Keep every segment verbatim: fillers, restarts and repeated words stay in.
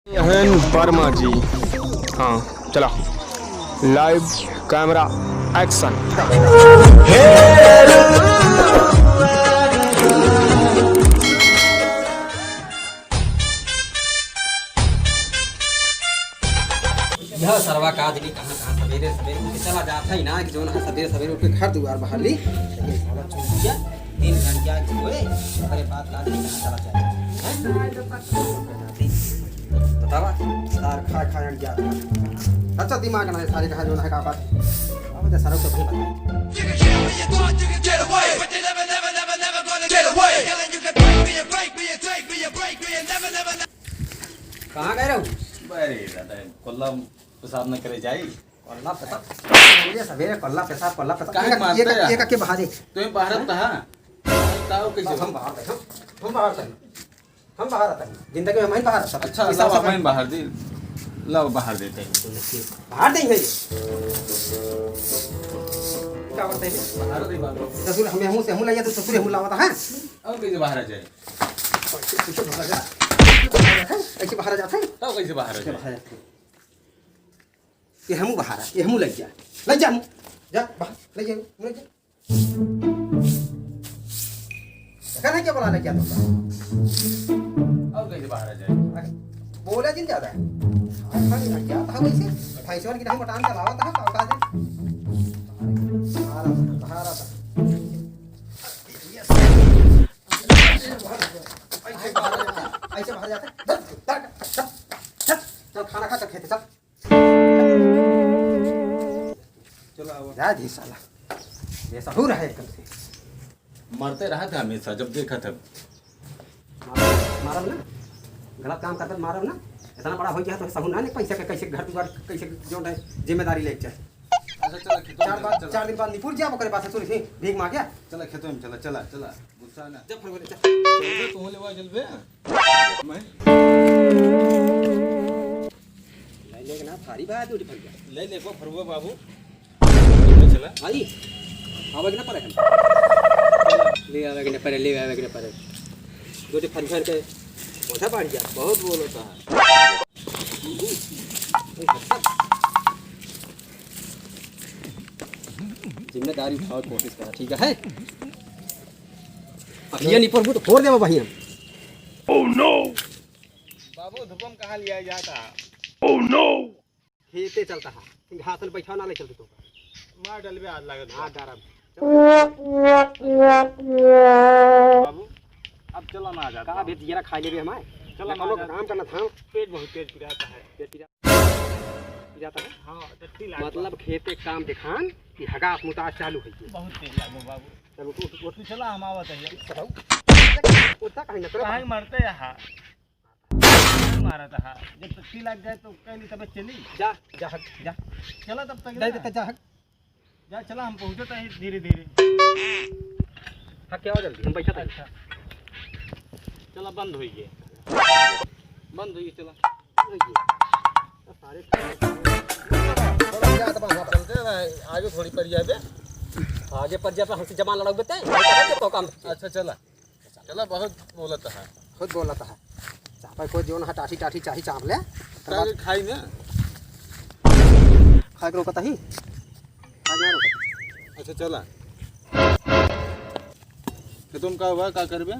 एहन वर्मा जी। हाँ, चला। Live camera action। यह सरवा का आदमी कहाँ, कहाँ सवेरे, सवेरे उठ के चला जात है ना, कि जौन है सवेरे, सवेरे उठ के घर दुआर बहार ली। लेकिन साला चूतिया, दिन भर क्या सोए, ओकरे बाद का आदमी कहाँ चला जाए? हैं? बतावा, सार खा, खा जात है। अच्छा, दिमाग ना है, सारे कहाँ जौन है का बात। अब तो सारा कुछ बताए। कहाँ गए रहो? अरे दादा, कोल्ला पेशाब न करे जाई। कोल्ला पेशाब? सवेरे, सवेरे कोल्ला पेशाब, कोल्ला पेशाब। काहे एक, मारते एक, हैं? एक, एक के बाहर है। तो ये बाहर हाँ? कहाँ? बताओ कैसे? हम बाहर थे, हम, हम बाहर थे। हम बाहर थे। जिंदगी में हम ही बाहर थे। अच्छा, इस लाओ, हिसाब से हम ही बाहर दे। लाओ, बाहर देते हैं। बाहर देंगे। क्या बोलते हैं? बाहर दे, बाहर। ससुर, हमें हमू से हमू लाइए तो ससुर हमू लावा था, हाँ? अब कैसे बाहर आ जाए? ऐसे बाहर आ जाता है। ऐसे बाहर आ जाता है। तब कैसे बाहर आ ऐसे जाए? बाहर आ जाता है। ये हमू बाहर आ, ये हमू लग जा, लग जा हमू, जा बाहर, लग जा, लग जा। देखा नहीं क्या बोला, लग जा तो। अब कैसे बाहर आ जाए? अरे, बोला जिन ज्यादा है। अरे, खाली लग जा, था वैसे, भैंसवन की नहीं मटान का लावा था, का उठा दे। बाहर आ, बाहर आ। ऐसे बाहर आ जाता है, ऐसे बाहर आ जाता है। चल, चल, चल, चल, चल, खाना खा, चल, खेते चल। चलो, आओ। जा दी साला, बेसहूर है एकदम से। मरते रहत है हमेशा, जब देखत है। मारब, मारब ना, गलत काम करत मारब ना। इतना बड़ा हो गया तो सहूर ना ले, पैसा के कैसे घर दुआर, कैसे जो है जिम्मेदारी लेके चल। अच्छा, चला, खेतों में चार चला, बाद, चला। चार दिन बाद निपुर जाब, ओकरे बाद ससुर से भीख मांगे। चला, खेतों में चला, चला, चला, गुस्सा ना। जब फरवरी, चल। चल बे, तू लेवा चल बे। मैं ले लेके ना, भारी बा, दो फरुआ। ले ले को फरुआ बाबू। चला। भाई, आवे के ना पड़े हम। ले आवे के ना पड़े, ले आवे के ना पड़े। दो फरुआ के बोझा बढ़ गया, बहुत बोलता है। जिम्मेदारी उठावे के कोशिश करा, ठीक है? अखिया निपर मुँह तो फोड़ देबा बहिया। Oh no! बाबू, धूपम कहाँ लिया जाता? Oh no! खेते चलता है, घास में बैठा ना ले चलते तो। मार डालबे, आज लागत बा। मार डालब। बाबू, अब चला ना जाता। का बे, जियरा खा लेबे हमारे। चला ना जाता। काम करना था। पेट बहुत तेज पिराता है। पेट पिरा जाता है। हाँ, टट्टी लागल बा। मतलब खेते काम देखान कि हगास मुतास चालू है। बहुत तेज लागल बाबू। चल उठ, उठ, उठ। तू चला, हम आवत है। उठा, उठा कहीं ना, चलो। काहे मरते यहाँ? मारत है। जब टट्टी लग जाए तो कहली तबे चली। जा, जा हट, जा। चला तब तक दे ना। देते, जा हट। जा, चला, हम पहुँचत ही धीरे धीरे। हाँ, क्या हो जल्दी? हम बैठा था। अच्छा। चला, बंद होई गए। बंद होई गए, चला। होई गए। सारे चलते रहे, आगे थोड़ी पड़ जाबे। आगे पड़ जाबे, हमसे जबान लड़ाओ बेटे। तो काम। अच्छा, चला। चला, बहुत बोलत है। खुद बोलत है। चापा को जोन है, टाठी, टाठी चाही, चाप ले। ताकि खाई ना। खाए के रोकत ही। खाए ना रोकत। अच्छा, चला। तो तुम का हुआ, का करबे?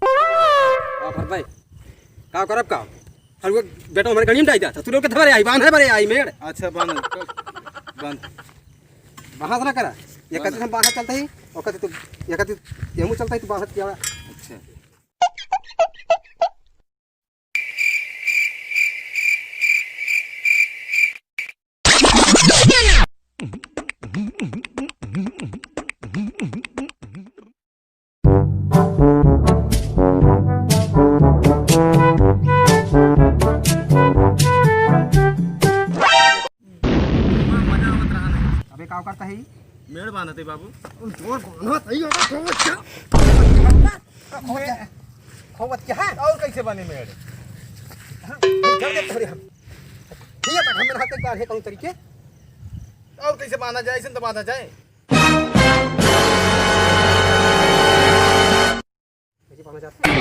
का करबे? का करब का? हर वो बेटा हमारे गणियम डाई जाता। तू लोग के धरे आई, बांध है बरे आई मेड़। अच्छा, बांध, बांध। बाहर ना करा। ये बांध। कति हम बाहर चलता ही, और कति तू, ये कति ये मुँह चलता ही, तू बाहर क्या? अच्छा। अबे का करता है? मेड़ बांधत है बाबू। जोर बांधत है, अबे खोवत क्या? खोवत क्या है? खोवत क्या है? और कैसे बने मेड़? हाँ, क्या दे तोरे हम? ठीक है, तो हम हाथ एक बार है कहूँ तरीके। और कैसे बांधा जाए, ऐसे तो बांधा जाए। कैसे बांधा जाता है?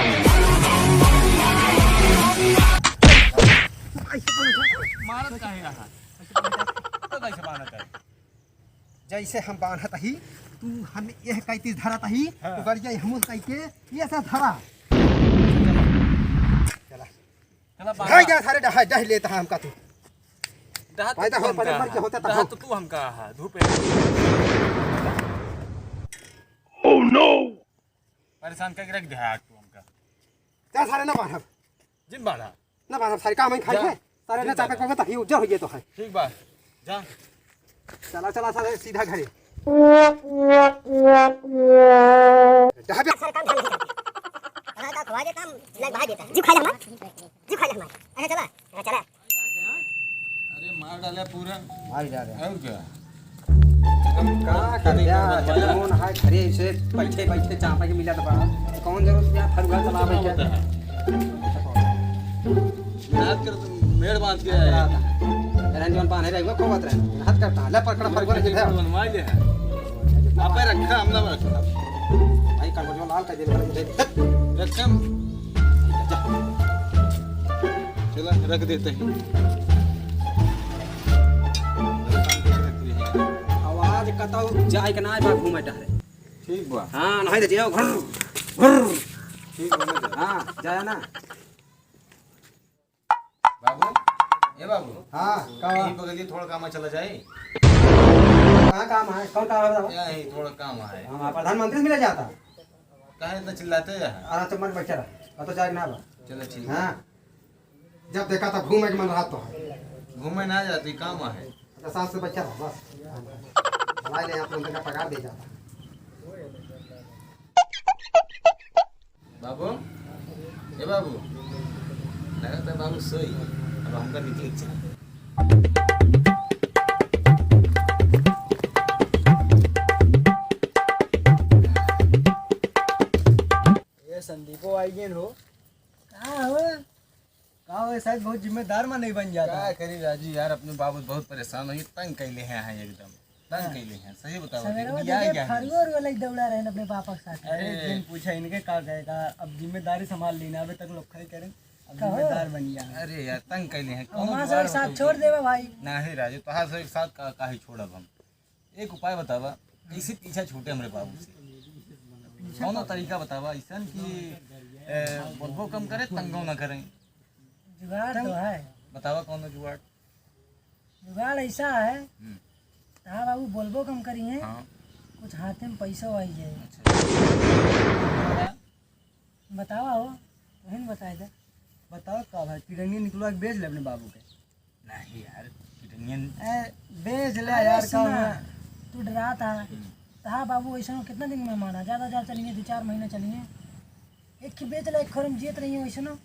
बांधत काहे रहा? तो कैसे बांधत है? जैसे हम बांधत ही, तू हम यह कैती धरत ही, हाँ। तो गड़िया हमू कैके ये से धरा। चला। चला, भाई बांधा। जा सारे डहा, डह लेता है हमका तू। डहा तो फायदा तू हो, हमका पहले मर के है। होता था डहा हो। तो तू हमका है, धूप है। Oh no! परेशान करके रख दे है आज तू हमका। जा सारे ना बांधब। जिन बांधा। ना बांधब, सारे काम ही खाई जा। है। सारे जिन ना चापे बांधा। पावे तक ही उज्जर हो गया तो है। ठीक बा, जा। चला, चला, सारे सीधा घरे। जहाँ पे जी खा ले हमार, जी खा ले हमार। अच्छा, चला, अच्छा, चला। अरे, मार डाला पूरा। मार डाला। और क्या? अब का कर क्या? जब मन है घरे से बैठे बैठे चापा के मिलत बा, कौन जरूरत क्या फरुआ चलावे के? मेहनत कर, मेड़ बांध के आए। रंजन बांधे रहे, वो खोवत रहे। मेहनत करता है। ले पकड़ फरुआ ले जा। बनवा ले है। आपे रखा, हम ना रखा। भाई, कल वो लाल कर दे, दे। रखम। चला, रख देते हैं। आवाज कतौ जाए के ना बा, घूमे टहरे। ठीक बा। हाँ, नहीं तो जाओ, घुर, घुर। ठीक बा, ना जा। हाँ, जाया ना। बाबू, ए बाबू। हाँ, का बा? यहीं बगलिए थोड़ा काम है, चला जाए। कहाँ काम है? कौन काम है बताओ? यहीं थोड़ा काम है। हाँ, प्रधानमंत्री से मिला जाता। काहे इतना चिल्लाते हैं? आराम से मत बैठा रहा, अब तो जाए ना बा। चलो ठीक है। हाँ, जब देखा तब घूमे के मन रहा तो है। घूमे ना जाती, काम है। अच्छा, सांस से बैठा रहा, बस। लाई ले, आप लोगों का पगार दे जाता। बाबू, ए बाबू, लगता है बाबू सोई, अब हमका निकले के चाही। ये संदीपो आई गेन हो। का हो? का हो, शायद बहुत जिम्मेदार मा नहीं बन जाता। का करी राजू यार, अपने बाबू बहुत परेशान हो, ये तंग कैले हैं, हैं एकदम तंग हाँ। कैले हैं, सही बताओ। सवेरे वो बिया देखे क्या है? फरुआ उरुआ लग दौड़ा रहे हैं अपने पापा के साथ। अरे, अरे। जिन पूछा इनके का कहे का, अब जिम्मेदारी संभाल ली ना, अबे तक लोग खड़े करें, अब कहो। जिम्मेदार बन गया है। अरे यार, तंग कैले हैं, कौनो हमारे जुगाड़ साथ बताओ छोड़ तो। देवा भाई। नहीं राजू, तोहार से एक साथ का, काहे छोड़ब हम? एक उपाय बतावा, कैसे पीछा छूटे हमरे बाबू से? कौनो तरीका बतावा ऐसन कि, ए, बोलबो कम करे, तंगो ना करें। जुगाड़ तो है। बतावा कौनो जुगाड़। जुगाड़ ऐसा है, हम्म। हाँ बाबू, बोलबो कम करी है, हाँ। कुछ हाथे में पैसो आई जाए। अच्छा। बतावा हो, तुहिन बताए दे। बतावा का भाई, किडनी निकलवा के बेच ले अपने बाबू के। नहीं यार, किडनियन ए, बेच ले अरे यार, का सुना, हुआ? तू डरा था। हम्म। तहा बाबू, ऐसा कितना दिन में माना? ज्यादा, ज्यादा चलिए, दो चार महीने चलिए। एक ही बेच ले, एक खोर में जियत रहिए वैसे ना।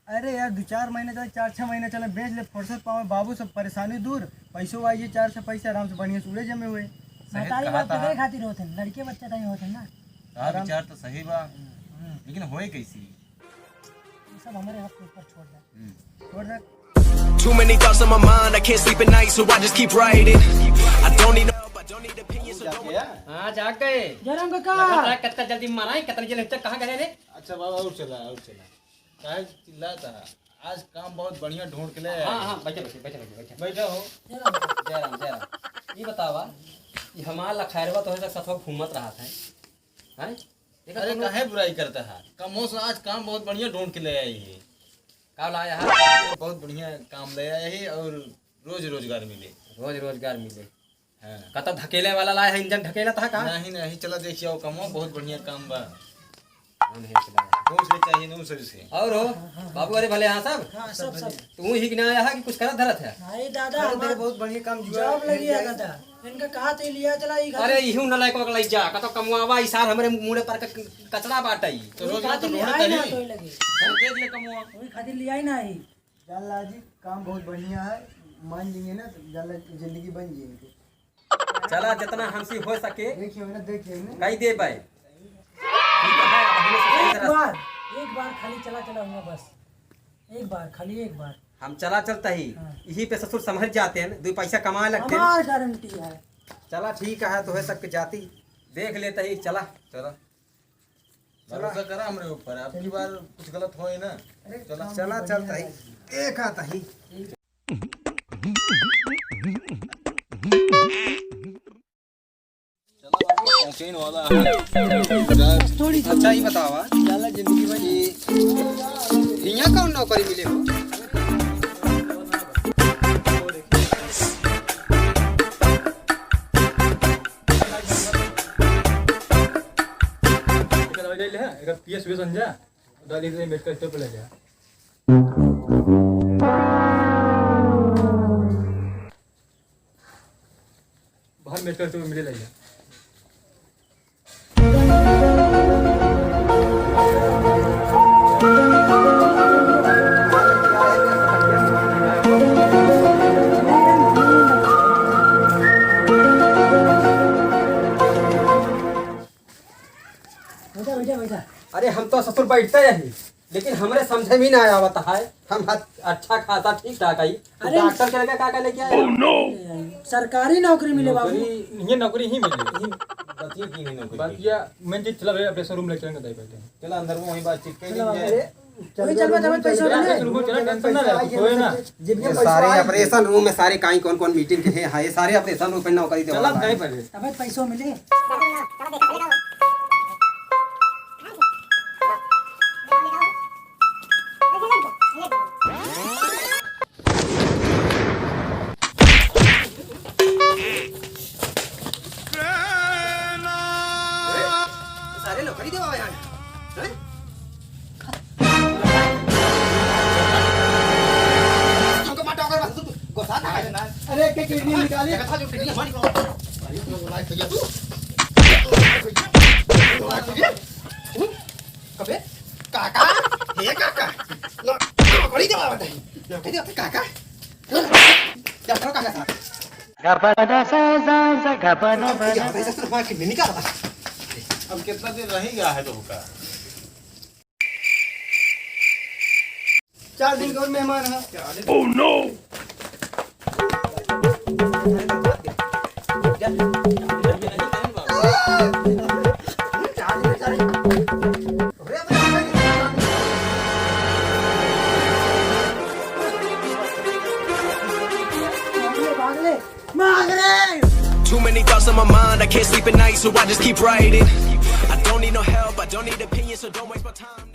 अरे यार, दो चार महीने चले, चार छह महीने चले, बेच ले, फुर्सत पावे, बाबू सब परेशानी दूर, पैसो आइए, चार छह पैसे आराम से बढ़िया से उड़े जमे हुए। सही महतारी कहा बाप था। केकरे खातिर होत हैं, लड़के बच्चे ताई होत हैं ना। हाँ, आराम। विचार तो सही बा, हम्म। लेकिन होए कैसी? ये सब हमारे हाथ के ऊपर छोड़ दे। हम्म। छोड़ दे। Too many thoughts on my mind, I can't sleep at night, so I just keep writing. I don't need no help, I don't need opinions, so don't हाँ, जाग गए। जयराम काका। लगता है कितना जल्दी मराए, कितना जल्दी, कहाँ गए रे? अच्छा बाबा, और चला, और चला। काहे चिल्लाता है? आज काम बहुत बढ़िया ढूंढ के ले आए। हाँ, हाँ, बैठे, बैठे, बैठे, बैठे, बैठे। बैठा हो। जयराम, जयराम। ये बतावा, ये हमार लखैरवा तो है सथवा घूमत रहा था, हैं? अरे, काहे बुराई करता है? कमो से आज काम बहुत बढ़िया ढूंढ के ले आई है। का लाया है? बहुत बढ़िया काम ले आया है और रोज रोजगार मिले। रोज रोजगार मिले। हाँ। कतौ ढकेले वाला लाया है, इंजन ढकेला था का? नहीं, नहीं, चला देखिए, वो कमो बहुत बढ़िया काम बा। कौन है चला? पूछ ले चाहिए नू सर से। और हो, बाबू, अरे भले हाँ सब? हाँ, सब, सब। तू ही के ना आया है कि कुछ करत धरत है? अरे दादा, अरे हमार तेरे बहुत बढ़िया काम जुआ जॉब लगी है दादा। इनका कहा तो लिया चला, ई घर अरे इहू न लायक लग जा, कतौ कमवावा, ई सार हमरे मुड़े पर क-, कचरा बाटई। तो वही रोज खातिर तो लिया ढूंढत ही ना ही। तो लगे। अरे देख ले कमवा। वही खातिर लिया ही ना ही। जान ला जी, काम बहुत बढ़िया है, मान जाएंगे ना, तो जान ला जिंदगी बन जाएगी। चला, जितना हमसे हो सके, देखिए ना, देखिए ना। कही दे भाई। ठीक है, अब हमने से एक तरह बार, एक बार खाली चला, चला हुआ बस। एक बार, खाली एक बार। हम चला चलता ही, हाँ। यही पे ससुर संभल जाते हैं, दो पैसा कमाए लगते हैं। हमार गारंटी है। चला ठीक है, तो है सबके जाति देख लेता ही, चला। चला। चला। भरोसा करा हमरे ऊपर, अब की बार कुछ गलत होए ना। अरे, चला। काम चला, बढ़िया चलता ही। है। एक आता ही। चला बाबू, शौकीन वाला है। थोड़ी सी। अच्छा, ई बतावा, चला जिंदगी भर। हियाँ कौन नौकरी मिले हो? एकर पी एस वी समझा, डाल दे मेडिकल स्टोर पे ले जा। बाहर मेडिकल स्टोर मिले लगे। बैठा, बैठा, बैठा। अरे, हम तो ससुर बैठते रही, लेकिन हमरे समझे में ना आवत है। हम हत-, अच्छा खासा ठीक ठाक है। तो अरे, डॉक्टर के लगे का, का लेके आए? Oh, no! सरकारी नौकरी मिले बाबू। नौकरी, ये नौकरी ही मिली। बतिया की नहीं नौकरी? बतिया, मैं जी चला भैया, अपने शोरूम लेके चलेंगे, दाई बैठे हैं। चला अंदर में वहीं बातचीत कर चला लेंगे। बाबू। अरे, वही चल, चल, चल, पैसा चल, मिले। चल, चल, टेंशन ना ले, कोई ना। जेब में ये पैसा सारे आए। ऑपरेशन रूम में सारे काई कौन कौन मीटिंग के हैं, हाँ, ये सारे ऑपरेशन रूम पे नौकरी देवा चला, बाबू। दाई बैठे। अबे पैसों मिले। सारे नौकरी देवा यहाँ, हैं? तुमको मार डाउगा बस, तू गोसा ना है ना। अरे, के किडनी निकाली। देखा था जो किडनी हमारी को। अरे, तू बोला है भैया तू। कबे? काका? हे काका? नौकरी देवा बताई। नौकरी देवा काका? डॉक्टर काका साहब। गबड़ा सा सा सा गबड़ा बड़ा। पैसा तो हमारे किडनी निकाला। अब कितना दिन रह गया है तोहका? चार दिन के और मेहमान है। Oh, no! Too many thoughts on my mind, I can't sleep at night, so I just keep writing. I don't need no help, I don't need opinions, so don't waste my time.